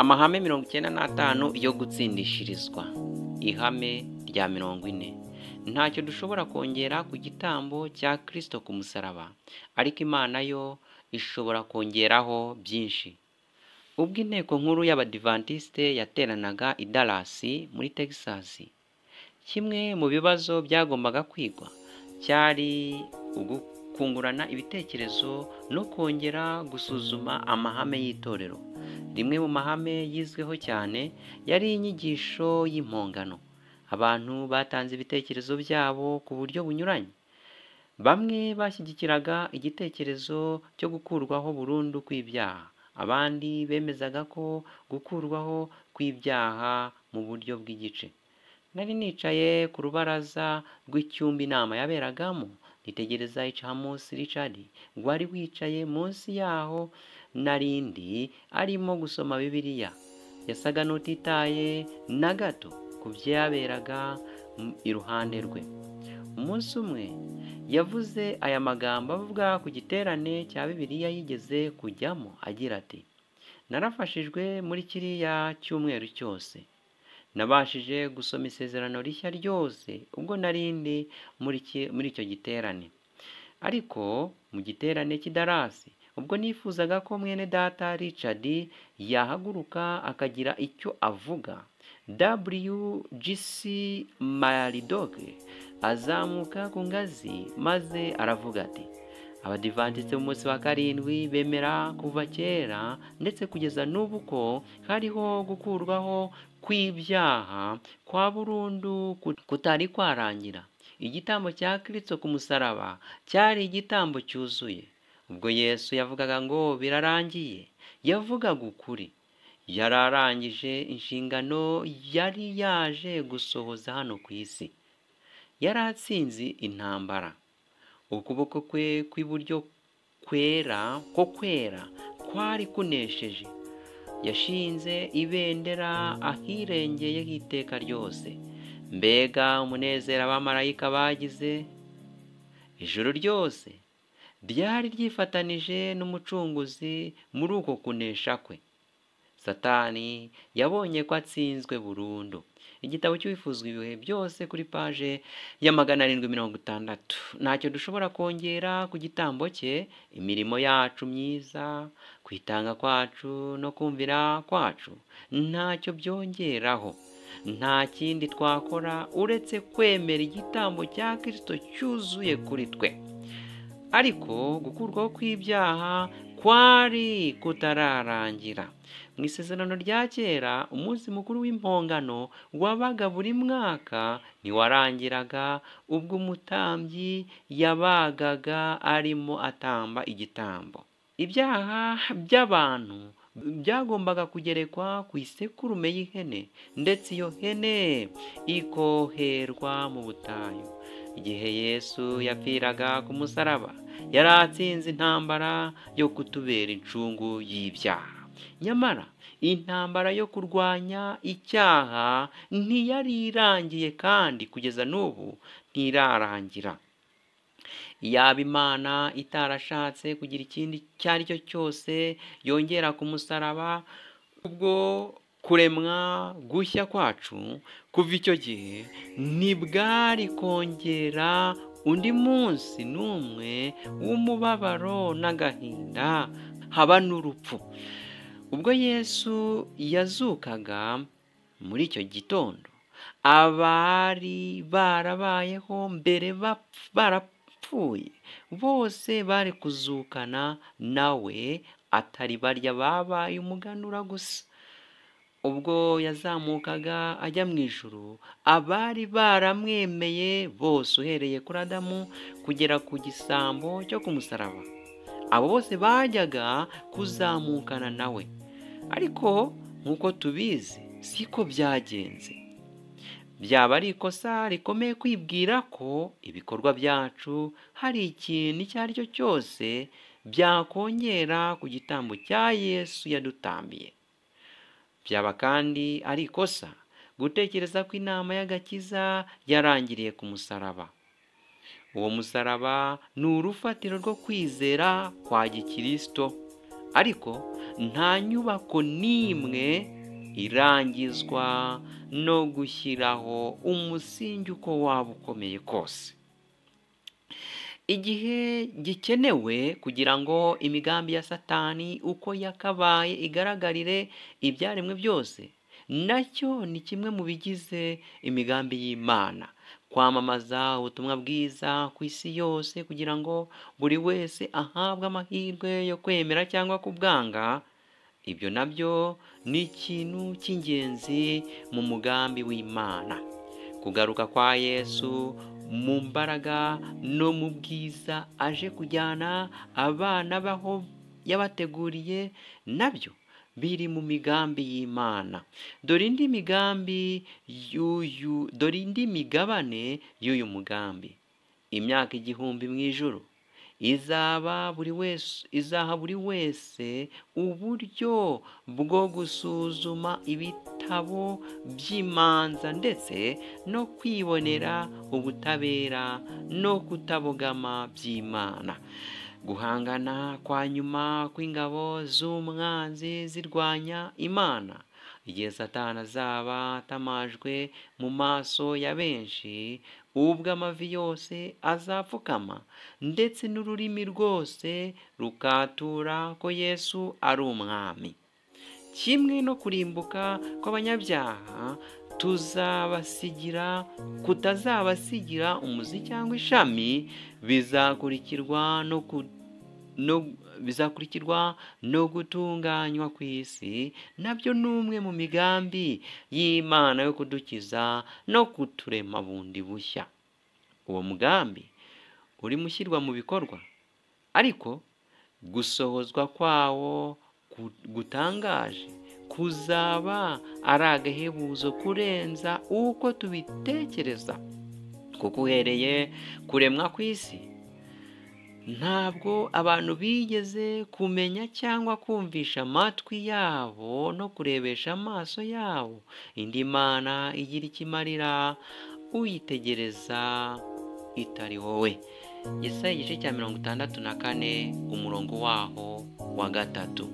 Amahame 95 yo gutsindishirizwa. Ihame rya 40. Ntacyo dushobora kongera ku gitambo cya Kristo ku musaraba, ariko Imana yo ishobora kongeraho byinshi. Ubwo inteko nkuru y'Abadivantisite yateranaga i Dallas muri Texas, kimwe mu bibazo byagombaga kwigwa cyari ugukungurana ibitekerezo no kongera gusuzuma amahame y'itorero. Rimwe mu mahame yizweho cyane yari inyigisho y'impongano. Abantu batanze ibitekerezo byabo ku buryo bunyuranye. Bamwe bashyigikiraga igitekerezo cyo gukurwaho burundu kw'ibyaha, abandi bemezaga ko gukurwaho kw'ibyaha mu buryo bw'igice. Nari nicaye ku rubaraza rw'icyumba inama yaberagamo, nitegereza H. Richard wari wicaye munsi yaho narindi arimo gusoma Bibiliya. Yasaga n'utitaye na gato ku byaberaga iruhande rwe. Umunsi umwe yavuze aya magambo avuga ku giterane cya Bibiliya yigeze kujyamo agira ati: "Narafashijwe muri kiriya cyumweru cyose. Nabashije gusoma isezerano rishya ryose ubwo narindi muri icyo giterane. Ariko mu giterane cy'i Dallas, ubwo nifuzaga ko mwene data Richard yahaguruka akagira icyo avuga, WGC Murdock azamuka ku ngazi maze aravuga ati: Abadivantisite b'umunsi wa karindwi bemera kuva kera ndetse kugeza n'ubu ko hariho gukurwaho kw'ibyaha kwa burundu kutari kwarangira. Igitambo cya Kristo ku musaraba cyari igitambo cyuzuye. Ubwo Yesu yavugaga ngo birarangiye, yavugaga ukuri. Yari arangije inshingano yari yaje gusohoza hano ku isi. Yari atsinze intambara. Ukuboko kwe kw'iburyo kwera ko kwera kwari kunesheje. Yashinze ibendera ahirengeye h'iteka ryose. Mbega umunezero abamarayika bagize! Ijuru ryose ryari ryifatanije n'Umucunguzi muri uko kunesha kwe. Satani yabonye ko atsinzwe burundu." Igitabo cy'Uwifuzwa ibihe byose kuri paje ya 760. Ntacyo dushobora kongera ku gitambo cye, imirimo yacu myiza, kwitanga kwacu no kumvira kwacu ntacyo byongeraho. Nta kindi twakora uretse kwemera igitambo cya Kristo cyuzuye kuri twe. Ariko gukurwaho kw'ibyaha kwari kutararangira. Mu isezerano rya kera, umunsi mukuru w'impongano wabaga buri mwaka ntiwarangiraga ubwo umutambyi yabagaga arimo atamba igitambo. Ibyaha by'abantu byagombaga kugerekwa ku isekurume y'ihene, ndetse iyo hene ikoherwa mu butayu. Igihe Yesu yapfiraga ku musaraba, yari atsinze intambara yo kutubera incungu y'ibyaha. Nyamara intambara yo kurwanya icyaha ntiyari irangiye kandi kugeza n'ubu ntirarangira. Yaba Imana itarashatse kugira ikindi icyo ari cyo cyose yongera ku musaraba, ubwo kuremwa gushya kwacu kuva icyo gihe ntibwari kongera undi munsi n'umwe w'umubabaro n'agahinda haba n'urupfu. Ubwo Yesu yazukaga muri icyo gitondo, abari barabayeho mbere barapfuye bose bari kuzukana nawe, atari barya babaye umuganura gusa. Ubwo yazamukaga ajya mu ijuru, abari baramwemeye bose uhereye kuri Adamu kugera ku gisambo cyo ku musaraba, abo bose bajyaga kuzamukana nawe. Ariko nk'uko tubizi siko byagenze. Byaba ari ikosa rikomeye kwibwira ko ibikorwa byacu hari ikintu icyo ari cyo cyose byakongera ku gitambo cya Yesu yadutambiye. Byaba kandi ari ikosa gutekereza ko inama y'agakiza yarangiriye ku musaraba. Uwo musaraba ni urufatiro rwo kwizera kwa gikristo, ariko Nta nyubako n'imwe irangizwa no gushyiraho umusingi uko waba ukomeye kose. Igihe gikenewe kugira ngo imigambi ya Satani uko yakabaye igaragarire ibyaremwe byose, nacyo ni kimwe mu bigize imigambi y'Imana. Kwamamaza ubutumwa bwiza ku isi yose kugira ngo buri wese ahabwe amahirwe yo kwemera cyangwa kubwanga, ibyo nabyo ni ikintu cy'ingenzi mu mugambi w'Imana. Kugaruka kwa Yesu mu mbaraga no mu bwiza aje kujyana abana baho yabateguriye, nabyo biri mu migambi y'Imana. Dore indi migambi y'uyu, dore indi migabane y'uyu mugambi. Imyaka 1000 mu ijuru izaba buri wese, izaha buri wese uburyo bwo gusuzuma ibitabo by'imanza ndetse no kwibonera ubutabera no kutabogama by'Imana. Guhangana kwa nyuma kw'ingabo z'umwanzi zirwanya Imana, igihe Satani azaba atamajwe mu maso ya benshi, ubwo amavi yose azapfukama ndetse n'ururimi rwose rukatura ko Yesu ari umwami. Kimwe no kurimbuka kw'abanyabyaha tuzabasigira kutazabasigira umuzi cyangwa ishami, bizakurikirwa no gutunganywa ku isi, nabyo ni umwe mu migambi y'Imana yo kudukiza no kuturema bundi bushya. Uwo mugambi urimo ushyirwa mu bikorwa, ariko gusohozwa kwawo gutangaje kuzaba ari agahebuzo kurenza uko tubitekereza, kuko uhereye kuremwa kw'isi ntabwo abantu bigeze kumenya cyangwa kumvisha amatwi yabo no kurebesha amaso yabo indi mana igira ikimarira uyitegereza itari wowe. Yesaya igice cya 64 umurongo waho wa 3.